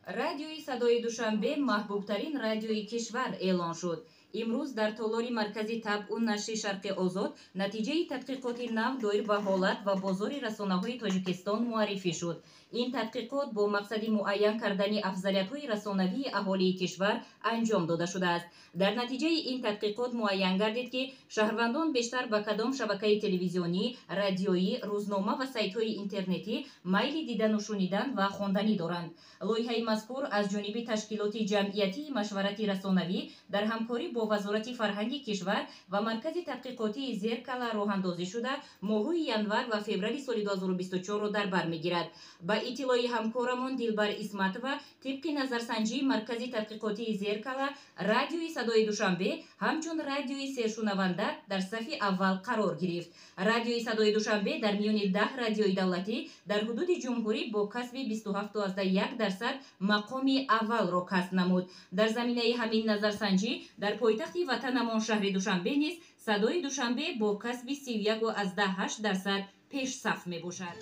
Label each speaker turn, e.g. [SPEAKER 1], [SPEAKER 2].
[SPEAKER 1] Радиои Садои Душанбе маҳбубтарин радиои кишвар эълон шуд. Имрӯз дар толори маркази табъу нашри «Шарқи озод» натиҷаи тадқиқоти нав доир ба ҳолат ва бозори расонаҳои Тоҷикистон муаррифӣ шуд. Ин тадқиқот бо мақсади муайян кардани афзалиятҳои расонавии аҳолии кишвар анҷом дода шудааст. Дар натиҷаи ин тадқиқот муайян гардид, ки шаҳрвандон бештар ба кадом шабакаи телевизионӣ, радиоӣ, рӯзнома ва сайтҳои интернетӣ майли дидану шунидан ва хонданӣ доранд. Лоиҳаи мазкур аз ҷониби ташкилоти ҷамъиятии машварати расонавӣ дар ҳамкорӣ бо Вазорати фарҳанги кишвар ва маркази тадқиқотии «Зеркала» роҳандозӣ шуда, моҳҳои январ ва феврали соли 2024-ро дар бар мегирад. Ба иттилои ҳамкорамон Дилбар Исматова, тибқи назарсанҷии маркази тадқиқотии «Зеркала», радиои Садои Душанбе ҳамчун радиои сершунаванда дар сафи аввал қарор гирифт. Радиои Садои Душанбе дар миёни 10 радиои давлатӣ дар ҳудуди ҷумҳурӣ бо касби 27,1% мақоми аввалро касб намуд. Дар заминаи ҳамин назарсанҷӣ дар пойтахти ватанамон, шаҳри Душанбе низ Садои Душанбе бо касби 31,8% пешсаф мебошад.